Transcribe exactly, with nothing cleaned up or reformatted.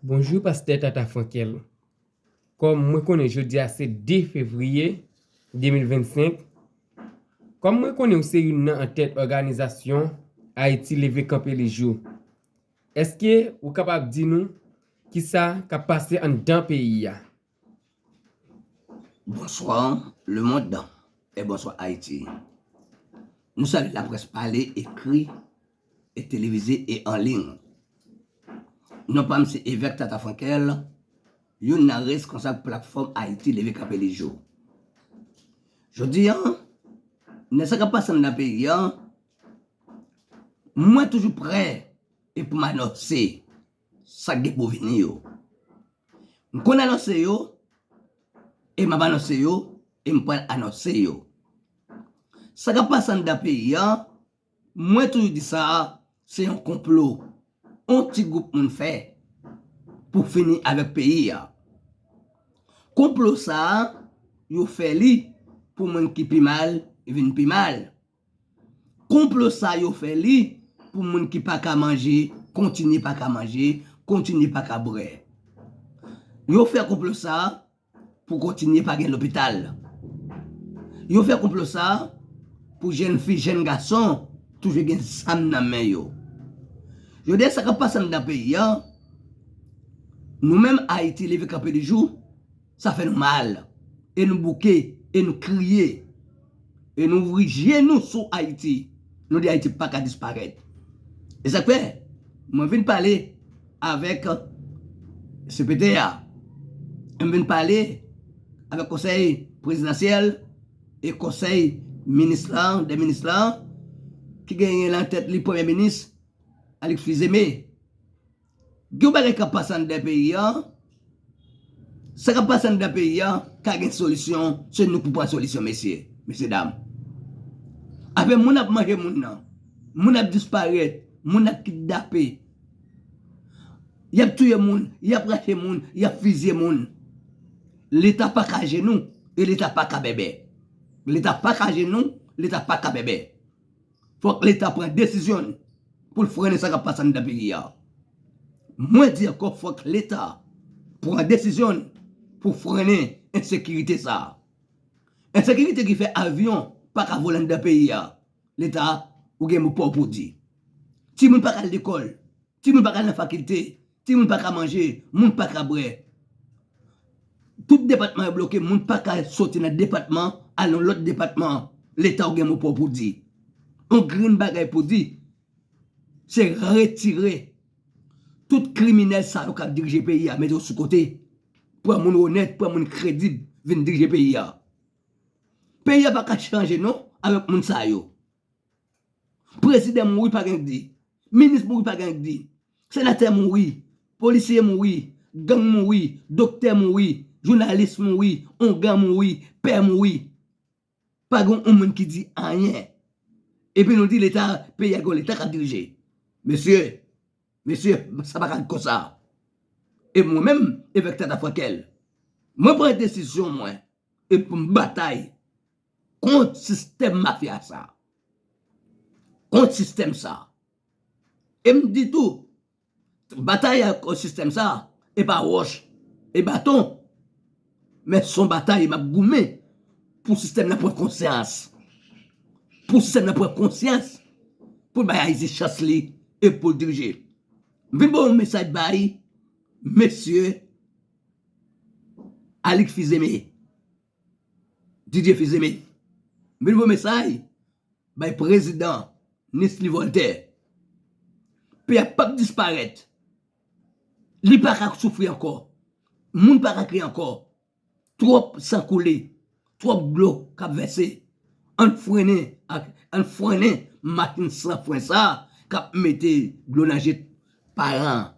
Bonjou, pastè Tata Frankel. Kòm mwen konnen jodi a se de fevriye de mil vennsenk, kòm mwen konnen ou se youn nan antèt òganizasyon Ayiti Leve Kanpe Lejou, èske ou kapab di nou kisa k ap pase anndan peyi a? Bonsoir le monde et bonsoir Haïti. Nou salye laprès pale, ekri, e televize e an liy. Non pa m se Evèk Tata Frankel, youn nan reskonsab platfòm Ayiti Leve Kanpe Lejou. Jodi a, nan sa k ap pase anndan peyi a, mwen toujou prè e pou m anonse sa k gen pou vini yo. M konn anonse yo, e m ap anonse yo, e m pral anonse yo. Sa k ap pase anndan peyi a, mwen toujou di sa, se yon konplo yon ti gwoup moun fè pou fini avèk peyi a. Konplo sa a, yo fè li pou moun ki pi mal vin pi mal. Konplo sa a, yo fè li pou moun ki pa ka manje kontinye pa ka manje, kontinye pa ka bwè. Yo fè konplo sa a pou kontinye pa gen lopital. Yo fè konplo sa a pou jèn fi, jèn gason toujou gen zam nan men yo. Jodi a, sa k ap pase anndan peyi a, nou menm Ayiti Leve Kanpe Lejou, sa fè nou mal. E nou bouke, e nou kriye, e nou ouvri je nou sou Ayiti. Nou di Ayiti pa ka disparèt. E sa k fè mwen vin pale avèk C P T a. M vin pale avèk Konsèy Prezidansyèl e Konsèy Minis la, de minis la, ki genyen lan tèt li Premye Minis Alix Fils-Aimé. Gen yon bagay k ap pase anndan peyi a. Sa k ap pase anndan peyi a, ka gen solisyon, se nou pou pran solisyon, mesye, mesye dam. Apre moun ap manje moun nan, moun ap disparèt, moun ap kidnape, y ap touye moun, y ap rache moun, y ap fizye moun. Leta pa ka jenou, e Leta pa ka bèbè. Leta pa ka jenou, Leta pa ka bèbè. Fòk Leta pran desizyon l pou l frennen sa k ap pase anndan peyi a. Mwen di ankò, fòk Leta pran desizyon l pou frennen ensekirite sa a. Ensekirite ki fè avyon pa ka vole anndan peyi a. Leta, ou gen mo pa w pou di. Timoun pa ka al lekòl. Timoun pa ka al nan fakilte. Timoun pa ka manje. Moun pa ka bwè. Tout depatman yo bloke. Moun pa ka soti nan depatman al nan lòt depatman. Leta, ou gen mo pa w pou di. Yon grenn bagay pou di, se retire tout kriminèl sa yo k ap dirije peyi a, mete yo sou kote. Pran moun onèt, pran moun kredib vin dirije peyi a. Peyi a pa ka chanje non avèk moun sa yo. Prezidan mouri, pa gen k di. Minis mouri, pa gen k di. Senatè mouri, polisye mouri, gang mouri, doktè mouri, jounalis mouri, ongan mouri, pè mouri. Pa gen yon moun ki di anyen. Epi nou di Leta, peyi a gen yon Leta k ap dirije. Mesye, mesye, sa pa ka ret konsa. E mwen menm, Evèk Tata Frankel, mwen pran desizyon mwen, e pou m batay kont sistèm mafya sa. Kont sistèm sa. E m di tou, batay ak sistèm sa, e pa wòch, e baton. Men se yon batay m ap goumen pou sistèm nan pran konsyans. Pou sistèm nan pran konsyans, pou l bay Ayiti chans li e pou l dirije. M vin ba yon mesaj bay mesye Alix Fils-Aimé, Didier Fils-Aimé. M vin ba yon mesaj bay prezidan Nesly Voltaire. Peyi a p ap disparèt. Li pa ka soufri ankò. Moun pa ka kriye ankò. Twòp san koule. Twòp dlo k ap vèse. Ann frennen ak, ann frennen machin san fren sa k ap mete dlo nan je paran.